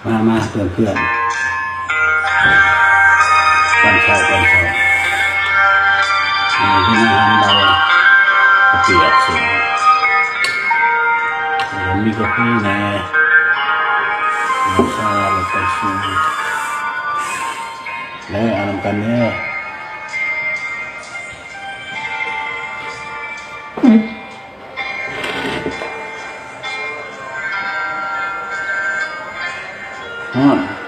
ມາ ມາເພື່ອນໆ ປັ້ນເຂົ້າ ປັ້ນເຂົ້າ. ນີ້ເປັນອາຫານເບົາ ເຂົ້າປຽກ ເສັ້ນ ແລ້ວມີກາເຟແດ່ ນ້ຳຊາ ແລ້ວໄປສູ່ ແລ້ວເອົານຳກັນເດີ. ຮ້ອນ